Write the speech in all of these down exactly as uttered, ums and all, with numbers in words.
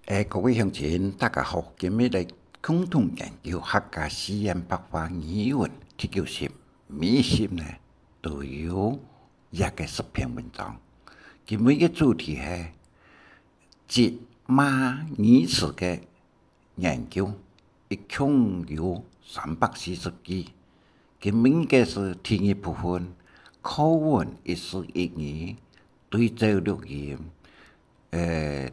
誒，各位鄉親，大家好！今日來共同研究客家四縣白話語文第九集，每一集呢都有一個十篇文章。今日个主題係責罵語詞个研究，一共有三百四十句。今日个係第二部分，課文一字一語對照錄音。 呃，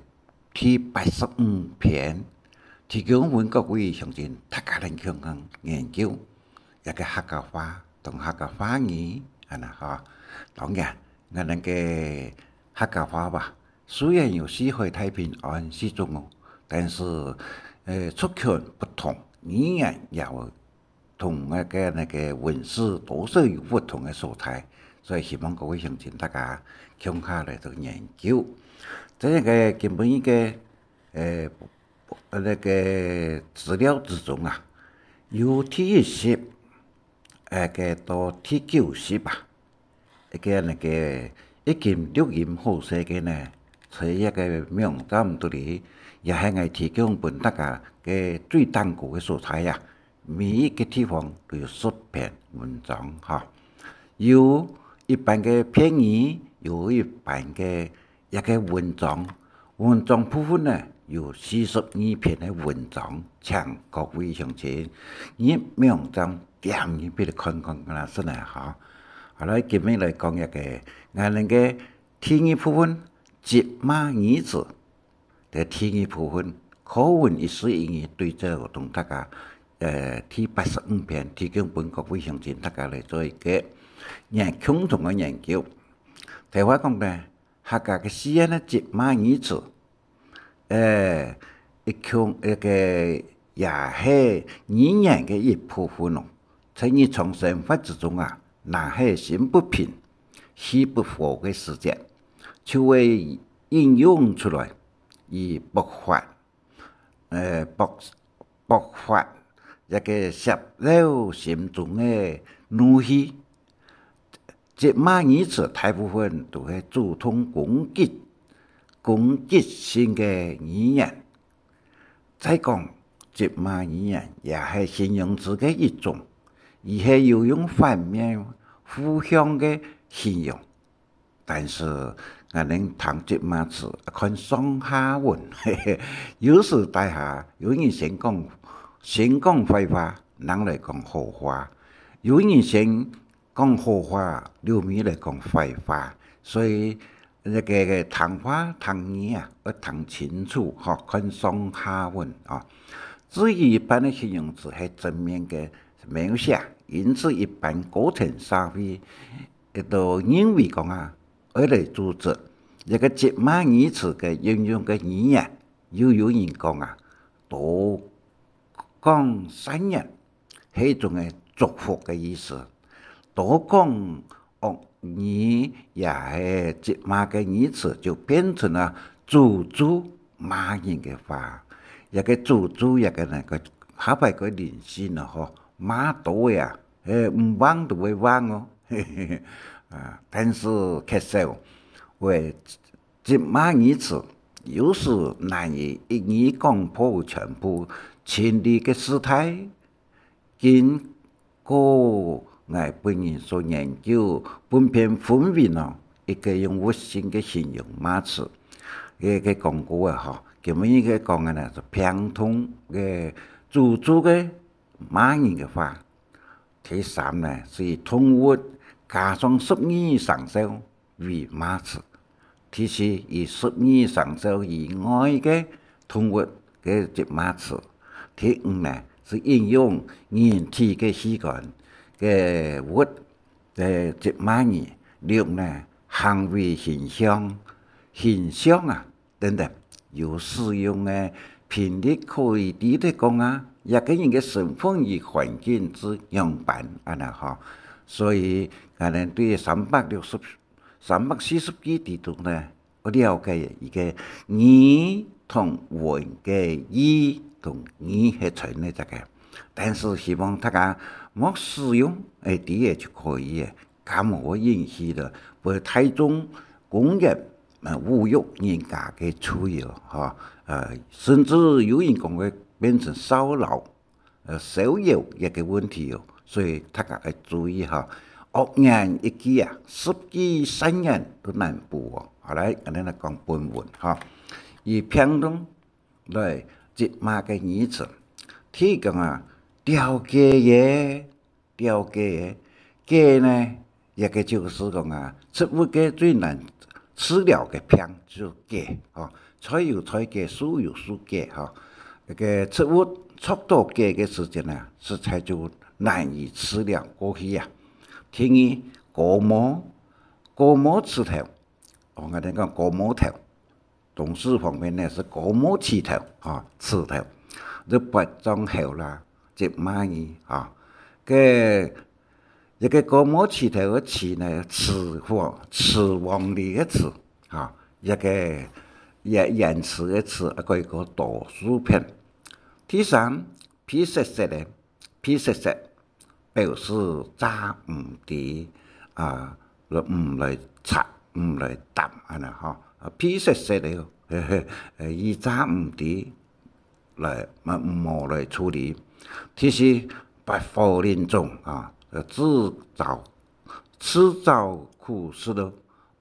第八十五篇，提供分各位鄉親大家來共下研究，這個客家話同客家話語，恁呢吼。當然，𠊎等个客家話吧，雖然有四海大平安四種哦，但是，呃，族群不同，語言也有 同該个，該个文字多少有不同个所在，所以希望各位鄉親大家共下來做研究。在該个今晡日个，呃，該个資料之中啊，有第一集，呃，个到第九集吧， 該个，該个已經錄音好勢个呢，在這个網站肚裡，也係𠊎提供分大家个最頂高个所在啊，每一個地方都有十篇文章吼。有一般个片語，有一般个這个文章， 文章部分呢，有四十二篇个文章，請各位鄉親，你網站點入去看看啦，係呢吼。好，來，今日來講一個，𠊎等个第二部分，責罵語詞。在第二部分，課文一字一語對照同大家，呃，第八十五篇提供分各位鄉親大家來做一個研，共同个研究。頭下講呢， 客家个四縣个責罵語詞，誒，一共，一個也係語言个一部分哦。在日常生活之中啊，若係心不平、氣不和个時節，就會應用出來，以爆發，誒，爆，爆發，這個洩漏心中个怒氣。 責罵語詞大部分都係主動攻擊、攻擊性个語言。再講，責罵語言也係形容詞个一種，而係有用反面、負向个形容。但是，𠊎等聽責罵詞，看上下文，有時底下有人先講，先講壞話，正來講好話；有人先 講好話，留尾來講壞話。所以，這個，這個聽話聽語啊，愛聽清楚吼，看上下文啊。至於一般个形容詞係正面个描寫，因此一般高層社會，佢兜認為講啊，愛來組織這個責罵語詞个應用个語言，又有人講啊，多講善言， 係一種个祝福个意思。多講惡語也係責罵个語詞，就變成了詛咒罵人个話。這個詛咒，這個呢，个下擺个靈性啊，吼，罵多个啊，誒，毋橫都會橫哦。啊，但是缺少，會責罵語詞，有時難以一語講破全部，情理个事態， 經過𠊎本人所研究，分篇分文哦，一個用物性个形容罵詞，个，个廣告啊吼，今晡日个講个呢，係病痛个、詛咒个、罵人个話。第三呢，係以動物加上十二生肖 為罵詞。第四，以十二生肖以外个動物个責罵詞。第五呢，係應用人體个器官个物个責罵語。六呢，行為形象、形象啊等等，有使用个頻率可以知得講啊，這個人个身份與環境係仰般恁呢吼。所以，𠊎等對三百六十 三百四十句裡肚呢，愛了解一個語同文个義同義係存在个。但是希望大家莫使用，誒，知个就可以个，敢毋會引起了，分大眾公然呃侮辱人家个自由，哈，呃，甚至有人講會變成騷擾，呃，騷擾這个問題哦，所以大家愛注意哈。惡言一句啊，十句善言都難補哦。好，來，𠊎等來講本文哈。以評論來責罵个語詞，第一講啊，吊雞耶，吊雞耶，雞呢，這个就是講啊，植物个最難治療个病就係雞，吼，菜有菜雞，樹有樹雞，吼，該个植物著到雞个時節呢，實在就難以治療過去啊。第二，高毛，高毛刺頭，哦，𠊎等講高毛頭， 動詞方面呢係高毛刺頭，吼，刺頭，就發張喉啦，責罵你，吼。該一个高毛刺頭个刺呢，刺黃，刺黃梨个刺，吼，一个言，言辭个辭，啊，个一个多數片。第三，皮屑屑个，皮屑屑，表示詐毋知，啊，毋來察，毋來答，恁呢吼。啊，皮屑屑个，呃，佢詐毋知，來，無來處理。第四，發火靈種啊，呃，自找，自找苦吃咯，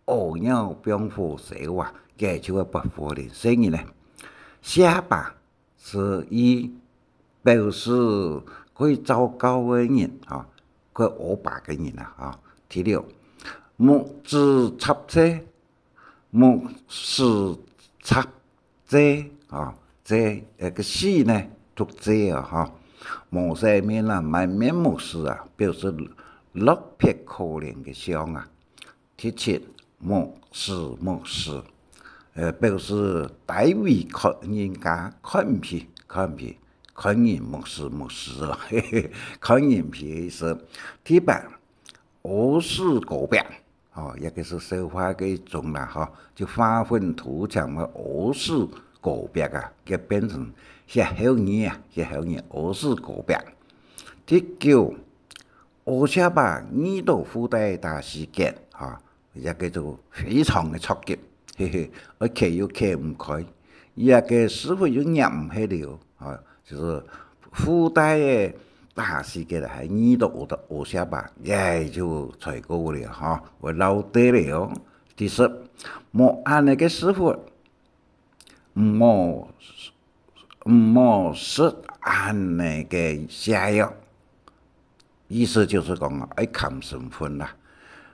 屙尿放火燒啊，該就係發火靈細人呢。下巴， 係以表示較糟糕个人，吼，較烏白个人啊，吼。第六，目珠插針，目珠插針，吼，這，呃，个字呢，讀這啊，吼。無生面啊，滿面目珠啊，表示落魄可憐个相啊。 第七，目視，目視，呃，表示低微看人家，看毋起，看毋起，看人目視，目視哦，嘿嘿，看人毋起个意思。第八，屙屎膏壁，哦，這个係笑話个一種啦，吼，就發憤圖強个屙屎膏壁啊，就變成歇後語啊，歇後語屙屎膏壁。第九，屙屎粑遇到褲帶打死結，吼， 也叫做非常个著急，嘿嘿，愛擎又擎毋開，這个屎朏又捏毋核了，吼，就係褲帶个打死結，還遇到屙，屙屎粑，也就衰過了，吼，會落地了。第十，無恁呢个屎朏，毋好，毋好食恁呢个瀉藥。 意思就係講啊，愛看身份啦，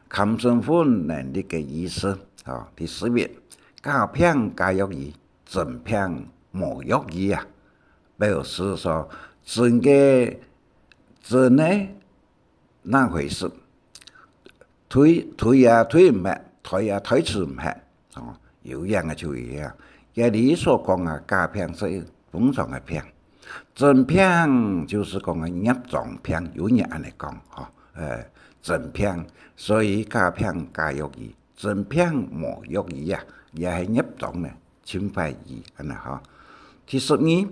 看身份能力个意思啊。第十一，假病假藥醫，真病無藥醫啊，表示說真个，真个那回事，推，推也推毋核，推也推辭毋核。 哦，有影个就有影。這裡所講个假病係通常个病，真病就係講个業障病，有人恁呢講，吼，呃，真病，所以假病假藥醫，真病無藥醫啊，也係業障呢，盡壞醫，恁呢吼。第十二，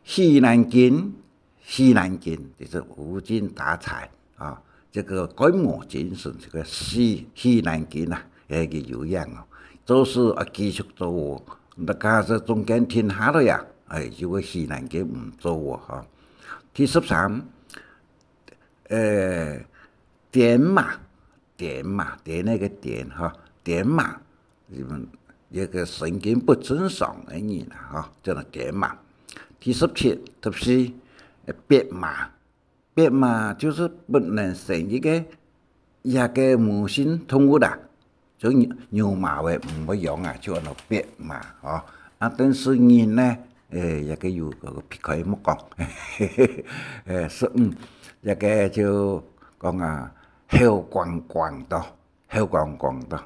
喜難驚， 喜難驚，就係無精打采啊，這个蓋無精神，這个喜，喜難驚啊，這个有影哦。做事啊，繼續做哦，若假使中間停下來啊，哎，就會喜難驚毋做哦，吼。第十三，呃，癲麻，癲麻，癲个癲，吼，癲麻，嗯，一个神經不正常个人啊，吼，叫做癲麻。第十七，十四，呃，蓁麻， 蓁麻就係不能生育个，這个母性動物啊，就牛，牛麻仔毋會養啊，就安到蓁麻，吼。啊，但是人呢，誒，這个有个避開莫講，誒，係，嗯，這个就講啊，喉光光到，喉光光到。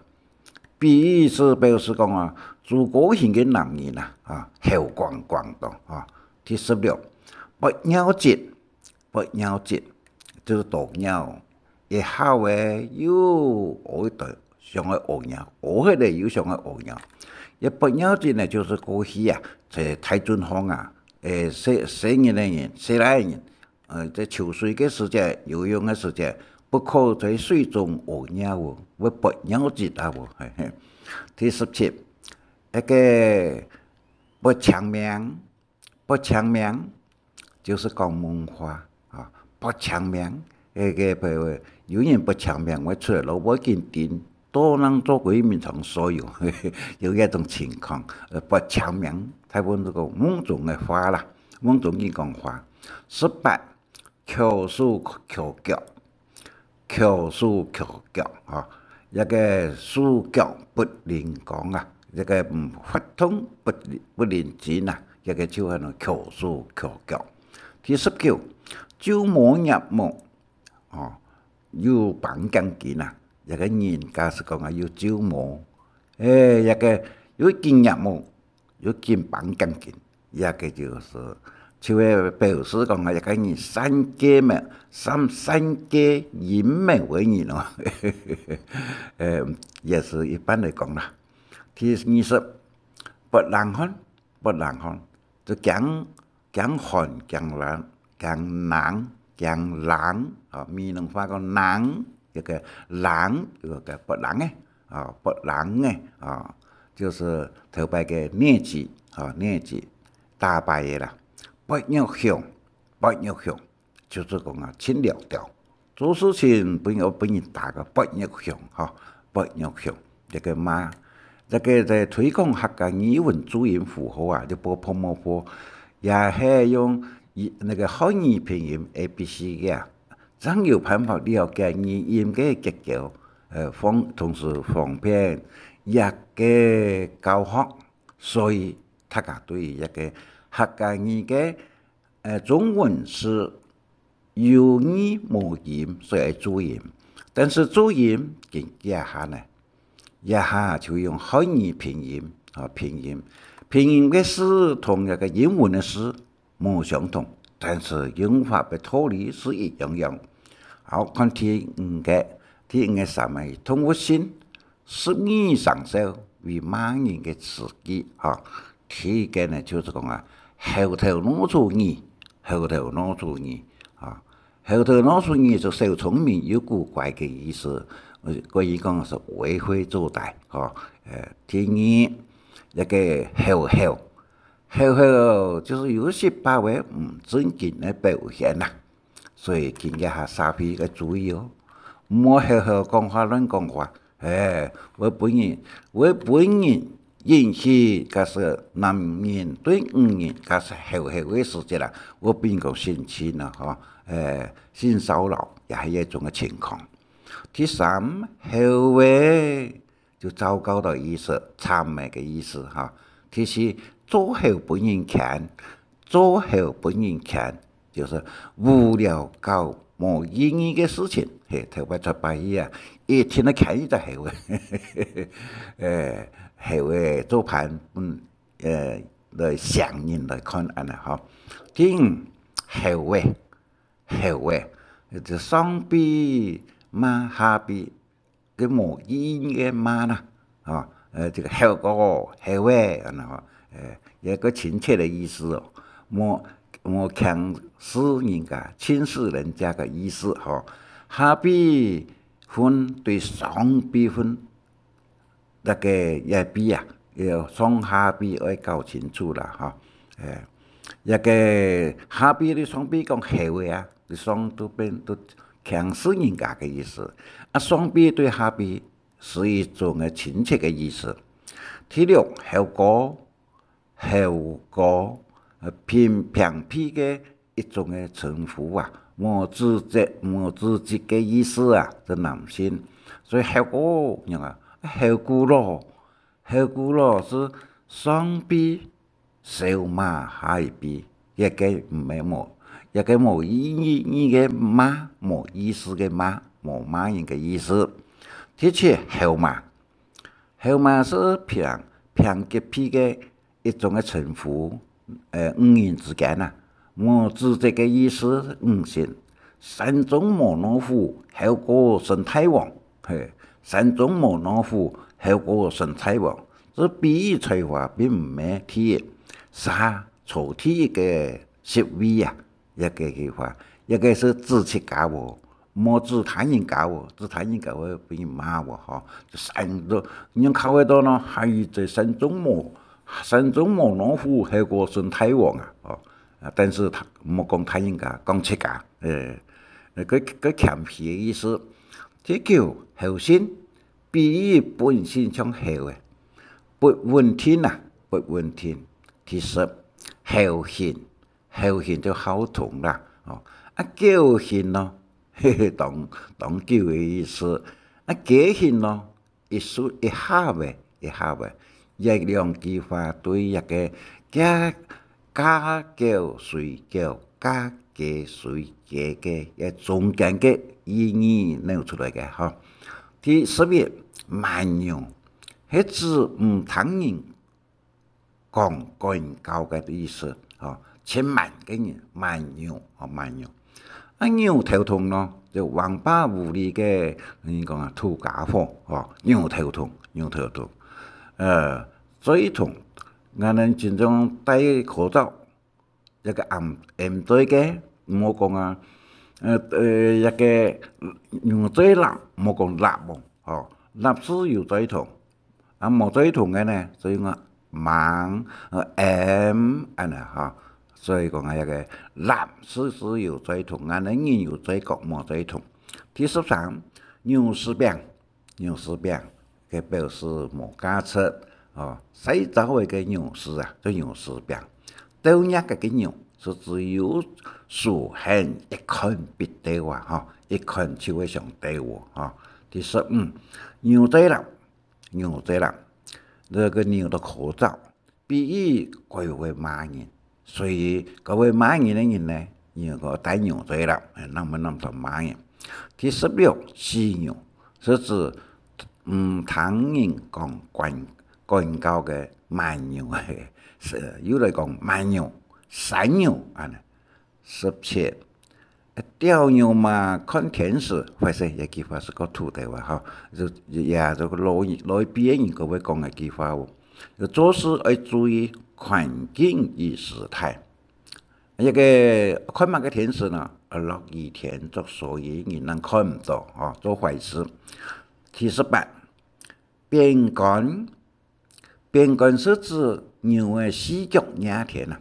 比喻係表示講啊，豬哥型个男人啊，啊，喉光光到，啊。第十六，發尿疾， 發尿疾，就係多尿，一下仔又屙一堆，想愛屙尿，屙忒咧又想愛屙尿。這發尿疾呢，就係過去啊，在大圳項啊，誒，細，細人个人，細倈个人，呃，在泅水个時節，游泳个時節，不可在水中屙尿哦，會發尿疾啊哦，嘿嘿。第十七，該个不淨名，不淨名，就是講夢話啊，不淨名。該个譬如有人不淨名，會出來咯，無要緊，到人做鬼面前所有，有這種情況。呃，不淨名，大部分都講夢中个話啦，夢中人講話。十八，翹手翹腳，翹手翹腳啊，這个手腳不靈光啊，這个嗯活動不不靈精啊，這个就係講翹手翹腳。第十九，晝無月目，哦，有繃頸筋啊，這个人家係講啊有晝無，誒，這个有金月目，有金繃頸筋，這个就係，就會表示講啊，這个人善解嘛，善善解陰謀个人哦。呃，也係一般來講啦。第二十，發冷汗，發冷汗，就驚驚寒、驚冷、驚冷、驚冷，啊，閩南話講冷，這个冷，這个發冷个，啊，發冷个，啊，就係頭擺个瘧疾，啊，瘧疾，打敗个啦。發肉熊，發肉熊，就係講啊，盡了了。 做事情分人分人打个發肉熊，吼，發肉熊，這个嘛，這个在推廣客家語文注音符號啊，就啵啵啵啵，也係用一那个漢語拼音A B C个啊，正有辦法了解語音个結構，呃，方同時方便這个教學，所以大家對於這个客家語个，呃，中文係 有義無音，所以愛注音。但是注音緊這下呢，這下就用漢語拼音，啊，拼音。拼音个字同這个英文个字無相同，但是用法个道理係一樣樣。好，看第五个，第五个係麼个？動物性，十二生肖為罵人个詞句，哈。第一个呢，就係講啊，猴頭老鼠耳，猴頭老鼠耳，啊。 猴頭老鼠耳就小聰明又古怪个意思，呃，國語講係為非作歹，吼。呃，第二，這个猴猴，猴猴就係有時擺會毋正經个表現啦，所以今日下社會愛注意哦，毋好猴猴講話亂講話， 嘿，會分人，會分人引起，假使男人對女人，假使後後个時節啦，會分人講性侵啊，吼，誒，性騷擾也係一種个情況。第三，猴仔就糟糕个意思，慘个个意思哈。第四，做猴分人牽，做猴分人牽， 就係無聊搞無意義个事情，嘿，頭擺出擺去啊，一定愛牽一隻猴仔，誒，猴仔做伴，嗯，誒，來相認來看恁呢吼。第五，猴仔，猴仔，就上輩罵下輩， 个無意義个罵啦，吼，呃，這个猴哥哦，猴仔，恁樣吼，呃，一个親切个意思哦，無，無輕視人家，輕視人家个意思吼。下輩分對上輩分，該个這輩啊，要上下輩愛搞清楚啦，吼。誒，這个下輩對上輩講猴仔啊， 上都變都輕視人家个意思。啊，上輩對下輩係一種个親切个意思。第六，猴哥，猴哥，呃，平，平輩个一種个稱呼啊，無資質，無資質个意思啊，係男性。所以猴哥，你看啊，猴牯佬，猴牯佬係上輩 笑罵下一輩，這个毋係無，這个無意義个罵，無意思个罵，無罵人个意思。第七，猴嫲，猴嫲係平，平級別个一種个稱呼，呃，女人之間啊，無資質个意思，女性。山中無老虎，猴哥稱大王，嘿，山中無老虎，猴哥稱大王。 這比喻才華並毋係第一，蛇坐第一个席位啊，這个个話，這个係指自家哦，莫指他人家哦，指他人家會分人罵哦，吼。就山都，人家會到呢，還有這山中無，山中無老虎，猴哥生大王啊，哦。啊，但是他，莫講他人家，講自家，誒，該，該謙虛个意思。第九，猴性，比喻本性像猴誒，不穩定啊，不穩定。第十，猴性，猴性就好動啦，哦。啊，狗性咯，嘿嘿，當，當久个意思。啊，雞性咯，一時一下仔，一下仔。這兩句話對這个嫁，嫁狗隨狗，嫁雞隨雞个，个中間个意義扭出來个吼。第十一，蠻牛，係指毋聽人 講管教个意思，吼，盡蠻个人，蠻牛，吼，蠻牛。啊，牛頭痛咯，就橫霸無理个，人講啊，土家伙，吼，牛頭痛，牛頭痛。呃，嘴痛，𠊎等經常戴口罩，這个M，M嘴个，毋好講啊，呃，呃，這个牛嘴laptop，毋好講laptop哦，吼，laptop係有嘴痛， 啊，無嘴痛个呢，所以講盲，呃，M恁呢吼。所以講啊，這个laptop係有嘴痛，𠊎等人有嘴角無嘴痛。第十三，牛屎餅，牛屎餅，佢表示無價值，哦，細隻个牛屎啊，就牛屎餅。鬥弱个牛係指有手痕一看必鬥啊，吼，一看就會想鬥哦，吼。第十五，牛嘴laptop， 牛嘴laptop，這个牛个口罩，比喻佢會罵人，所以佢會罵人个人呢，你个戴牛嘴laptop，哎，那麼那麼罵人。第十六，犀牛，係指，嗯，聽人講管，管教个蠻牛，係，又來講蠻牛、山牛，恁呢。 十七，呃，釣牛嘛看天時，壞勢，這句話係講土豆啊，吼，就，也就老一，老一輩人佢會講這句話哦。就做事愛注意環境與時態。這个看麼个天時呢？呃，落雨天做所以人人看毋到，吼，做壞事。第十八，扁乾， 扁乾係指牛个四腳惹天啊，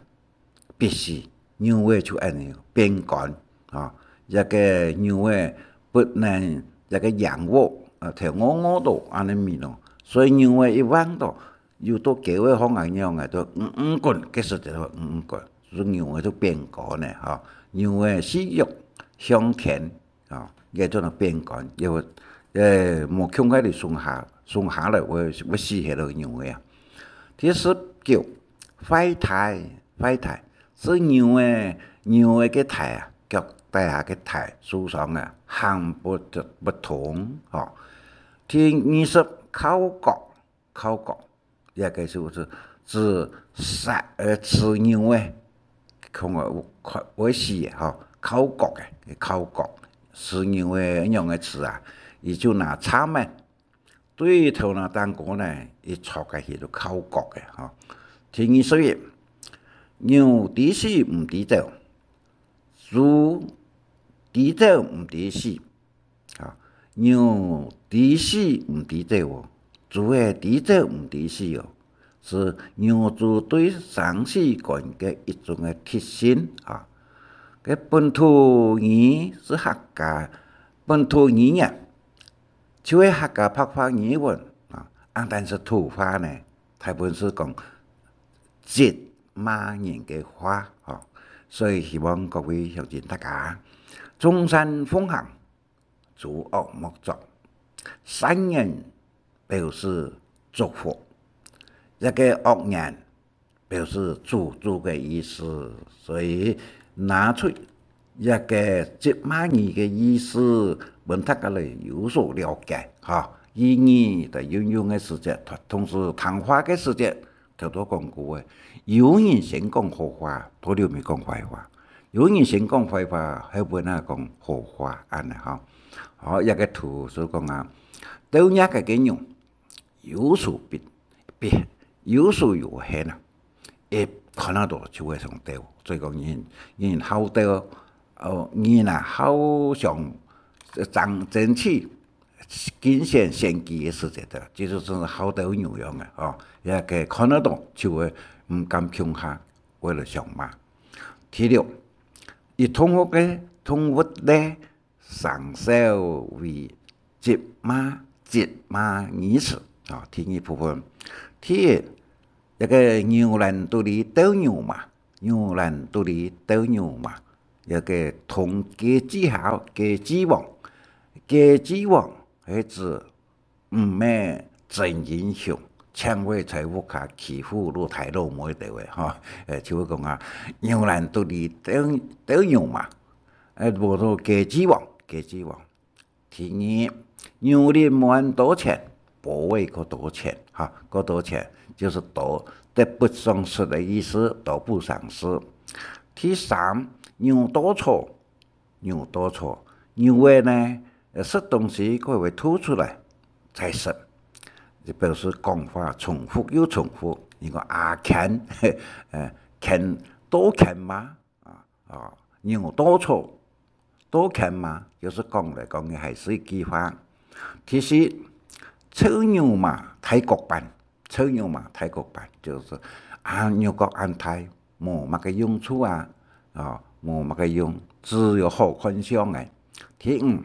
必須牛仔就恁呢扁乾啊，這个牛仔不能這个仰臥，啊，頭臥臥到恁呢面咯。所以牛仔一彎到，有到狗仔項啊仰仔，就嗯嗯滾，該時節就嗯嗯滾，所以牛仔就扁乾呢，吼。牛仔四腳向天， 啊，也做到扁乾，也會，呃，無共下个松下，松下來會，會死忒个牛仔啊。第十九，壞蹄，壞蹄，係牛仔，牛仔个蹄啊，腳底下个蹄受傷啊，行不得，不通，吼。第二十，靠角， 靠角，這个就係指殺，呃，食牛个，恐怕會死个吼，靠角个，靠角，食牛个仰仔食啊，佢就拿叉仔，對頭那頂高呢，一戳下去就靠角个吼。第二十一，牛知死毋知走，豬知走毋知死， 啊，牛知死毋知走哦，豬仔知走毋知死哦，係牛豬對生死觀个一種个特性啊。該本土語係客家，本土語言，就係客家白話語文啊，啊，但係土話呢，大部分係講責罵人个話，吼。所以希望各位鄉親大家，眾善奉行， 諸惡莫作。善言表示祝福，這个惡言表示詛咒个意思。所以拿出這个責罵語个意思，分大家來有所了解，吼。意義在運用个時節，同時談話个時節， 頭頭講過个，有人先講好話，到尾講壞話；有人先講壞話，後尾啊講好話，恁呢吼。好，這个圖所講啊，鬥弱个个牛，有手必，必，有手有痕啊，一看到就會想鬥。所以講人，人好鬥，哦，人啊，好想爭爭取競選選舉个時節个，這就真係好鬥牛樣个吼，也个看得到就會毋敢共下，為了想罵。第六，以動物个動物个生肖為責罵責罵語詞啊，第二部分。第一，一个牛欄肚裡鬥牛嫲，牛欄肚裡鬥牛嫲，一个同雞之校雞之王，雞之王係指毋係真英雄，淨會在屋下欺負老弟老妹个吼，誒，就會講啊，牛欄肚裡鬥鬥牛嫲，誒，無到雞之王，雞之王。第二，牛奶無恁多錢，保衛較多錢，哈，較多錢，就係多得不償失个意思，多不償失。第三，牛多草，牛多草，牛仔呢，呃，食東西佢會吐出來再食，就表示講話重複又重複。你講阿譴，呃，譴多譴罵，啊，啊，牛多草，多譴罵，就係講來講去還係一句話。第四，臭牛嫲大角斑，臭牛嫲大角斑，就係啊，牛角恁大，無麼个用處啊，啊，無麼个用，只有好看相个。第五，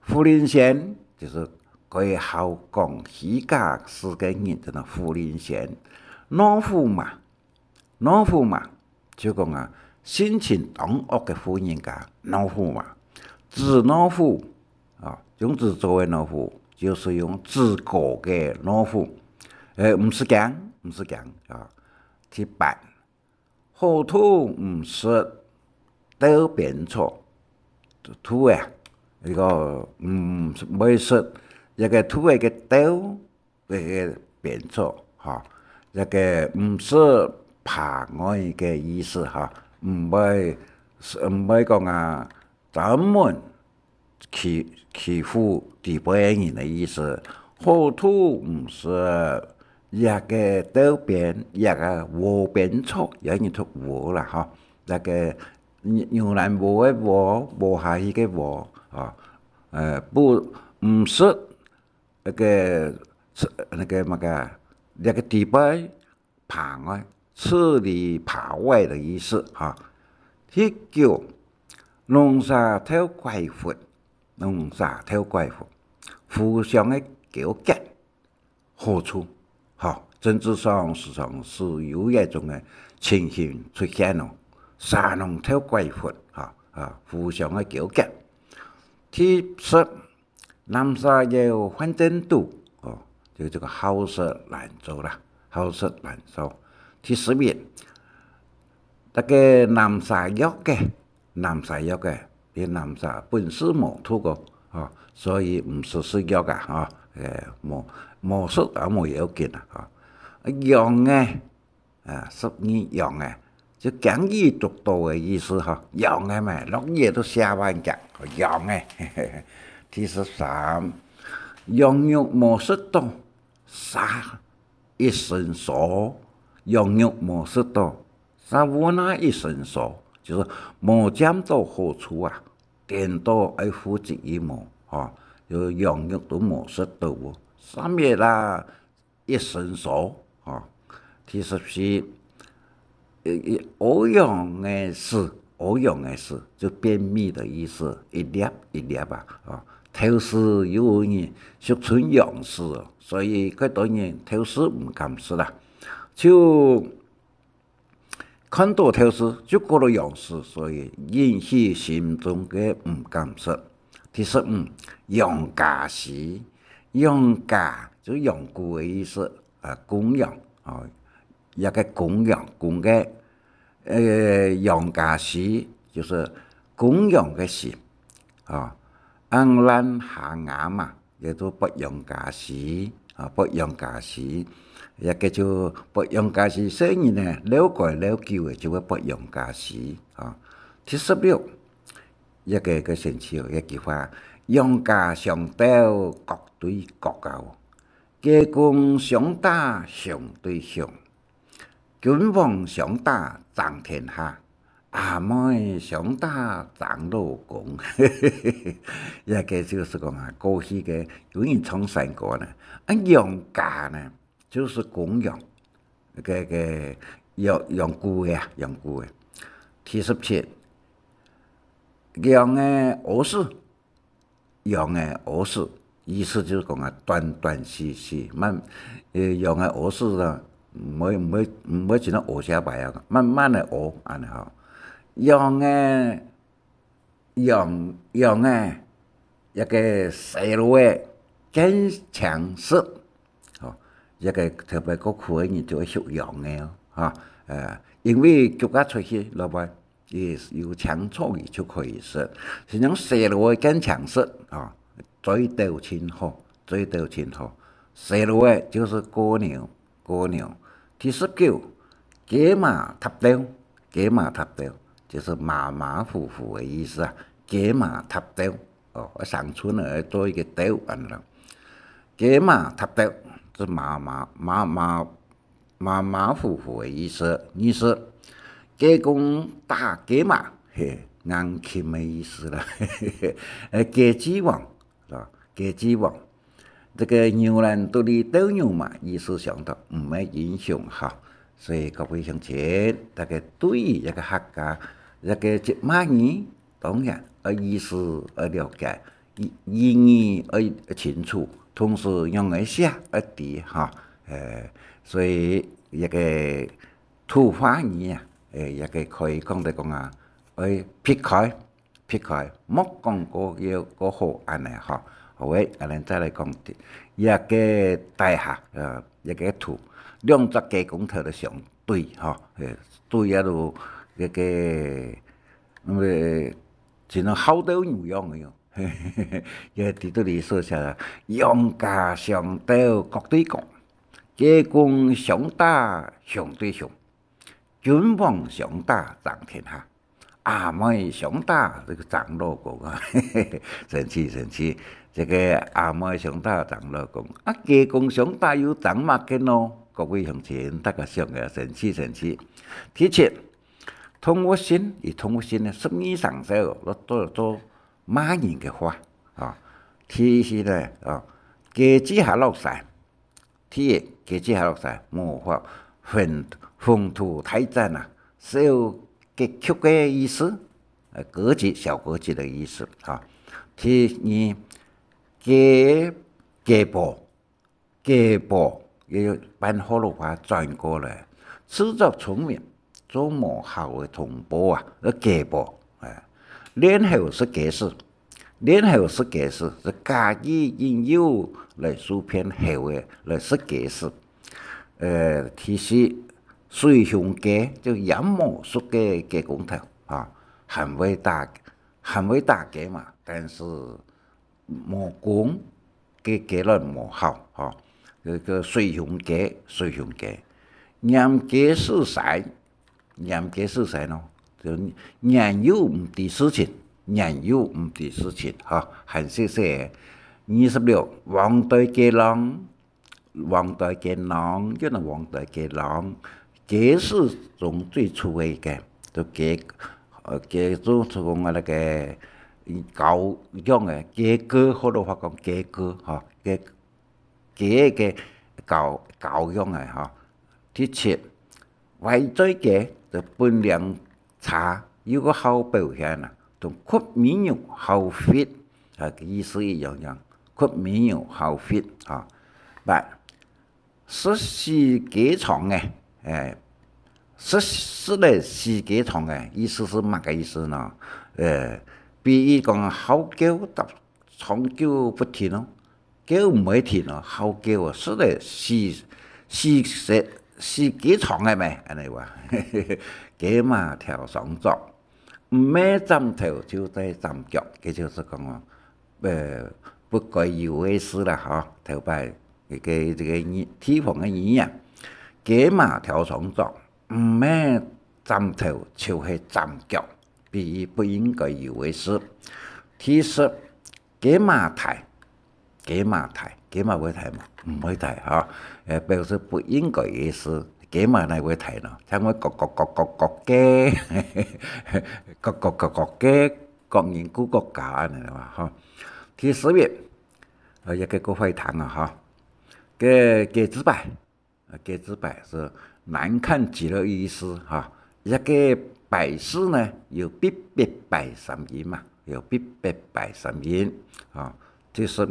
婦人仙，就係蓋好講虛假事个人，真个婦人仙。老虎嫲，老虎嫲，就講啊，性情當惡个婦人家，老虎嫲。紙老虎，啊，用紙做个老虎，就係用紙糊个老虎。誒，毋使驚，毋使驚啊。第八，好兔毋食豆邊草，兔仔，這个，嗯，毋會食這个兔仔个豆， 个，个邊草，吼，這个毋食扒外个意思，吼，毋會，毋會講啊，專門欺，欺負底背个人个意思。好兔毋食這个豆邊，這个禾邊草，也人讀禾啦，吼，這个牛，牛欄禾个禾，禾下去个禾，吼，呃，不，毋食 那个，那个麼个，那个底背扒外，吃裡扒外的意思哈。第九，龍蛇鬥鬼佛，龍蛇鬥鬼佛，互相个糾結，好處，哈，政治上時常係有這種个情形出現哦，蛇龍鬥鬼佛，哈，啊，互相个糾結。第十， 南蛇腰還真毒，哦，就這个好食懶做啦，好食懶做。第十一，這个南蛇藥个，南蛇藥个，這南蛇本身無毒个，哦，所以毋使食藥啊，哦，誒，無，無食也無要緊啊，哦。羊个， 啊，十二羊仔，就驚雨毒到个意思吼。羊仔嘛，落雨都下半格，羊仔。第十三，羊肉無食到，蛇一身臊。羊肉無食到，蛇烏鴉一身臊，就係無佔到好處啊，顛倒愛負責任哦，吼，就羊肉都無食到哦，蛇乜啦， 一身臊，吼。第十四，呃，呃，屙羊个屎，屙羊个屎，就便秘的意思，一粒一粒啊，吼。透屎又有人俗稱羊屎哦，所以蓋多人透屎毋敢食啦。就 看到透屎就覺得羊屎，所以引起心中个毋敢食。第十五，羊家屍，羊家就羊牯个意思，啊，公羊，哦，一个公羊，公个，呃，羊家屍就係公羊个屍，啊，恁爛下牙嘛， 也就發羊家屍，啊，發羊家屍，也个就發羊家屍，細人呢，遛个遛久个就會發羊家屍，啊。第十六，一个个神奇哦，一句話，羊家相鬥，各對各个哦，雞公相打，相對相。 君王相打爭天下，阿妹想打張老公，這个就係講啊，過去个有人唱山歌呢，啊，楊家呢，就係公羊，个个羊羊牯个啊，羊牯个。第十七，羊个屙屎，羊个屙屎，意思就係講啊，斷斷續續，慢，呃，羊个屙屎啊，毋會毋會毋會真个屙下擺啊，慢慢个屙，恁呢吼。羊个羊羊个一个細路仔堅強食，吼，一个特別个苦个人就會食羊个哦，哈，呃，因為腳啊出去，老闆。 也有青草佢就可以食。係講細路仔堅強食啊，嘴斗真好，嘴斗真好。細路仔就係牯牛，牯牛。第十九，雞嫲搭竇，雞嫲搭竇，就係馬馬虎虎个意思啊。雞嫲搭竇，哦，生出來做一个竇恁樣。雞嫲搭竇，就馬馬馬馬馬馬虎虎个意思。二十，雞公打雞嫲，嘿，硬跈个意思啦。嘿嘿嘿，呃，雞之王，啊，雞之王。這个牛欄肚裡鬥牛嫲，意思相同，毋係英雄哈。所以各位鄉親，大家對於這个客家，這个這馬語，當然愛意思愛了解，意意義愛清楚，同時用个寫愛知哈。呃，所以這个土話語啊，呃，這个可以講得講啊，愛避開，避開，莫講過要過好恁呢哈。好，喂，恁呢再來講，這个底下，呃，這个圖，兩隻雞公頭个相對哈，呃，對啊，就這个，呃，像好鬥牛樣个喲。 也在這裡說下來，羊家相鬥各對角，雞公相打相對凶，君王相打爭天下，阿妹相打這个爭老公啊。生趣生趣，這个阿妹相打爭老公，啊，雞公相打又爭麼个呢？各位鄉親，大家想个生趣生趣。第七，動物性，以動物性呢，十二生肖，做做做 罵人个話，啊。第四呢，啊，雞之下落屎，第一，雞之下落屎，無法，宏宏圖大展啊，小格局个意思，呃，格局，小格局的意思，啊。第二，雞雞婆， 雞婆，也有半學老話轉過來，自作聰明，做無效个同胞啊，叫雞婆，哎。練猴食雞屎，練猴食雞屎，係假意引誘來受騙猴个，來食雞屎。呃，第四，水熊雞，就閹無熟个雞公頭，啊，還會打，還會打雞嫲，但是 無公，个雞卵無效，吼。該个水熊雞，水熊雞。拈雞屎揩，拈雞屎揩咯，就年幼毋知事情，年幼毋知事情，吼，還細細个。二十六，黃碓雞郎， 黃碓雞郎，叫做黃碓雞郎，雞屎中最臭个一个，就雞，呃，雞就就講啊，該个，嗯，狗樣个，雞哥，學老話講雞哥，吼，雞，雞个狗，狗樣个，吼。第七，壞嘴雞，就本領差，又个好表現啊，同屈尾牛好fit，啊，意思一樣樣，屈尾牛好fit，啊。八， 食死雞腸个，哎，食，食了死雞腸个，意思係麼个意思呢？呃，比喻講好叫搭長久不停哦，叫毋會停哦，好叫哦，食了死，死，死，死雞腸个咩？恁呢話，雞嫲跳上桌，毋係斬頭就在斬腳，佢就係講哦， 呃，不該有个事啦，吼，頭擺，這个，這个語，地方个語言，雞嫲跳上桌，毋係斬頭就係斬腳，比喻不應該有个事。第十，雞嫲啼，雞嫲啼，雞嫲會啼無？毋會啼，吼，呃，表示不應該个事，雞嘛哪會大呢？像會咯咯咯咯咯雞，咯咯咯咯雞，各人顧各家恁樣嘛，吼。第十一，呃，這個較壞聽啊，吼。該雞子擺，呃，雞子擺係難看極了意思，哈。這個擺設呢，有必、必、擺三音嘛，有必、必、擺三音，啊。第十二，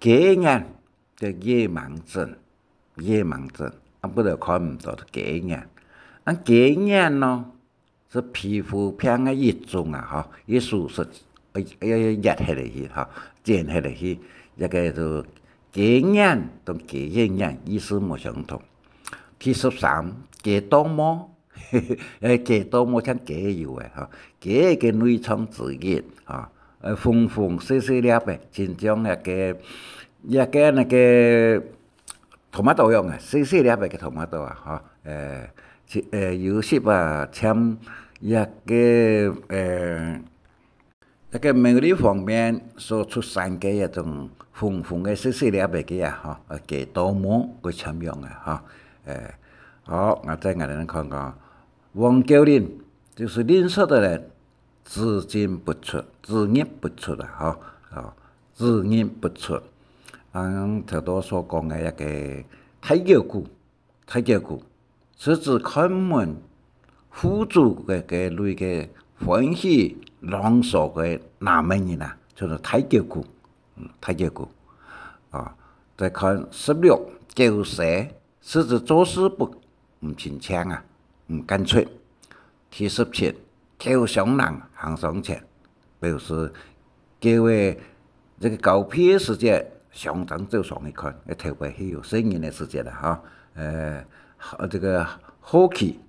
雞眼， 个夜盲症，夜盲症，啊，本來看毋到个雞眼。啊，雞眼呢，係皮膚病个一種啊，吼，佢手術，呃，愛挖忒來去，吼，剪忒來去，這個就雞眼同雞仔眼意思無相同。第十三，雞啄毛， 呃，雞啄毛像雞油个，吼，雞个內臟之一，吼，呃，紅紅細細粒个，親像該個，該個，該個tomato樣个，細細粒个tomato啊，吼，呃，係，呃，有時啊，像該個，呃， 該個苗栗方面所出產个一種紅紅个細細粒个啊，吼，呃，雞啄毛个像樣个，吼。呃，好，𠊎再𠊎等看看，黃狗膦，就係膦塞个人，只進不出，只入不出啊，吼，哦，只入不出。嗯，頭先所講个一個大狗牯， 大狗牯，係指看門戶主个該類个歡喜朗索个男仔人啊，就係大狗牯，嗯，大狗牯。啊，再看十六，狗踅，係指做事不，毋清淨啊，毋乾脆。 第十七，狗相躘行上前，表示狗仔這個交配个時節，相爭走上去看，該頭擺係有細人个時節啦，吼。呃，好，這個好奇，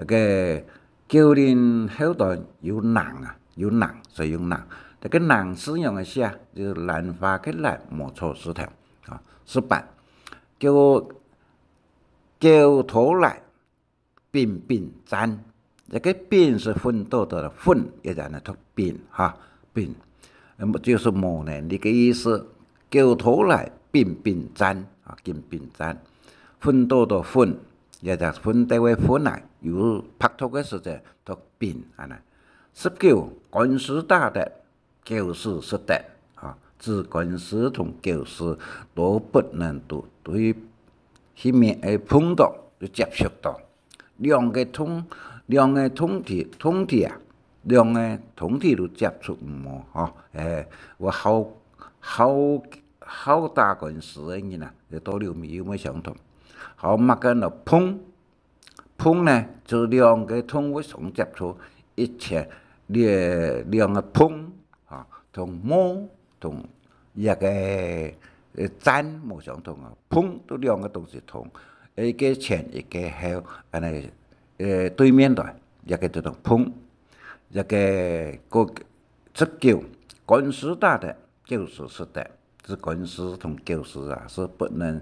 該個狗膦後段有躘啊，有躘，所以用躘。這個躘字仰仔寫，就係蘭花个蘭，無草字頭，啊，十八，狗，狗拖犁， 并并戰。這個并係奮鬥个奮，也就係讀并，哈，并，嗯，就係無能力个意思。狗拖犁并并戰，啊，并并戰。奮鬥个奮，也就奮鬥个奮啊，有拍拖个時節讀并，恁呢。十九，官司打得， 狗屎食得，啊，指官司同狗屎都不能都，都去，去面，欸，碰到，都接觸到。兩個同，兩個同體，同體啊，兩個同體都接觸毋好，吼。欸，𠊎好，好，好打官司个人啊，這道理有無相同？好，麼个呢？碰， 碰呢，就兩個動物相接觸，一切，這兩個碰，啊，同毛，同這個，呃，戰無相同啊。碰都兩個東西同，一個前，一個後，恁呢，呃，對面來，這個就同碰。這個，个，十九，官司打得，狗屎食得。 指官司同狗屎啊，係不能，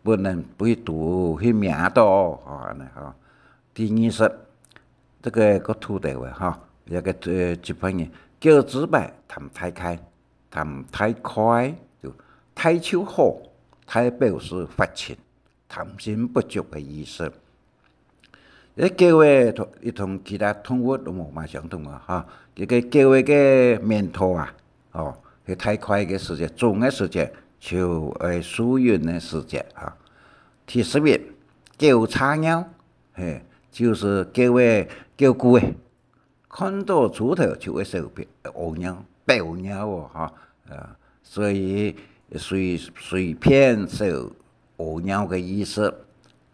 不能去賭去命到，吼，恁呢，吼。第二十，這個个土豆啊，吼，這個，呃，一般人，狗子擺貪大塊，貪大塊，就大就好，大表示發情，貪心不足个意思。 這狗仔同，佢同其他動物都無麼相同啊，哈。這個狗仔个面頭啊，哦，係大塊个時節，腫个時節，就，呃，受孕个時節啊。第十一，狗叉尿，嘿，就係狗仔，狗牯仔，看到豬頭就會小便，屙尿，飆尿哦，哈。呃，所以隨，隨便小 屙尿个意思。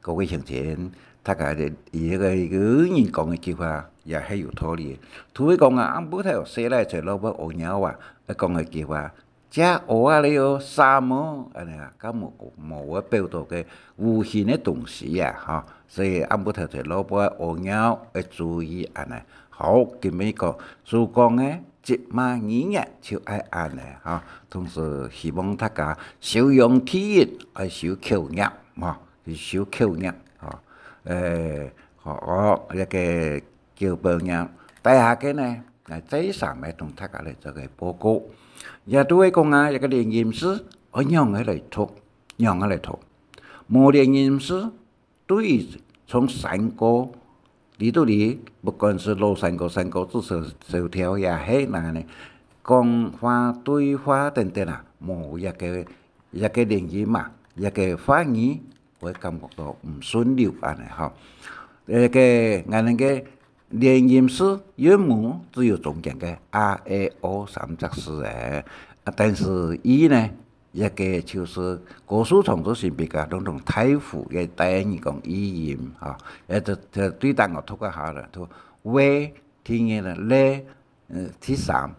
各位鄉親，大家个，這個，這個人講个句話也係有道理。就係講啊，暗晡頭細賴在路背屙尿啊，愛講个句話，「食屙啊了哦，啥無？」恁呢啊，該無，無會表達个污穢个東西啊，吼。所以暗晡頭在路背屙尿愛注意恁呢。好，今晡日个所講个 這馬語言就愛恁呢，吼。同時希望大家修養第一，愛修口業，吼，去修口業，吼。呃，好，哦，這個狗飆尿。第二個呢，來再三个同大家來做個報告。也就係講啊，這個連音字，愛仰仔來讀，仰仔來讀。無連音字，對於從山歌，裡肚裡，不管係老山歌、山歌子、小調也係哪呢，講話、對話等等啊，無一個，一個連音嘛，一個發語，會感覺到毋順溜恁呢吼。該個，𠊎等个連音字韻母只有中間个a、e、o三隻字仔，啊，但是i呢， 這個就係高樹長治先生比較當當在乎个，大人講i音，吼，這就，就對等个讀个下來，讀，v，第二呢，le，呃，第三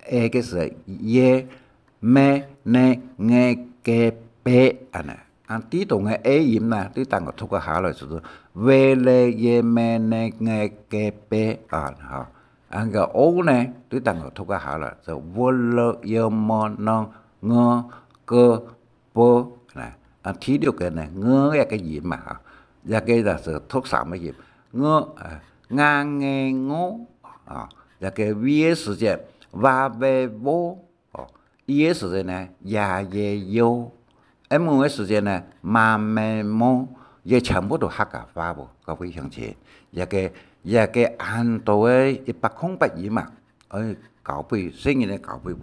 ，e个係ye，me，ne，nge，ge，be，恁呢。啊，對等个e音呢，對等个讀个下來，就係ve，le，ye，me，ne，nge，ge，be，啊，吼。啊，該o呢，對等个讀个下來，就vo，lo，yo，mo，no，ngo，go， po，呢，啊，第六個呢，ng个音嘛，哈，這個就係讀三個音，ng，呃，nga、nge、ngo，啊，這個v个時節，va、ve、vo，哦，i个時節呢，ya、ye、yo，m个時節呢，ma、me、mo，這全部都客家話無，各位鄉親，這個，這個恁多个一百空八音嘛， 愛教會，細人仔教會，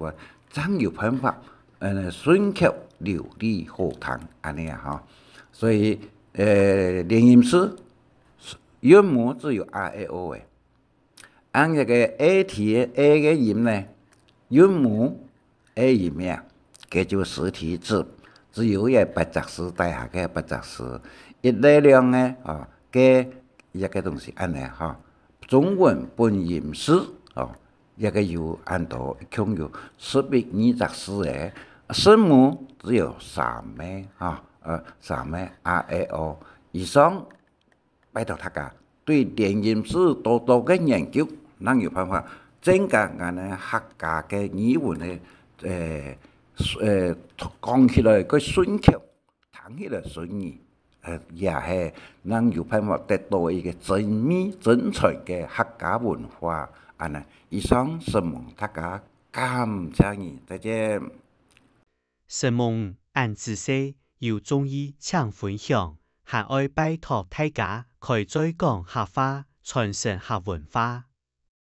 正有辦法，呃，順口流利好聽，恁呢啊，吼。所以，呃，連音字，韻母只有a、e、o个。恁這個e、t、e个音呢，韻母e音呀，該就實體字，只有這八隻字，底下个八隻字，一、le、兩个，啊，个一個東西，恁呢，吼。 中文本音字，哦，這個有恁多，共有十一二隻字个，聲母只有三個，哈，呃，三個，a、e、o。以上，拜託大家對連音字多多个研究，正有辦法增加𠊎等客家个語文个，呃，呃，講起來个順口。 聽起來順耳，呃，也係正有辦法得到一個真味、真傳个客家文化。恁呢，以上承蒙大家，感謝你，再見。承蒙恁仔細，有中意請分享，還愛拜託大家開嘴講客話，傳承客文化。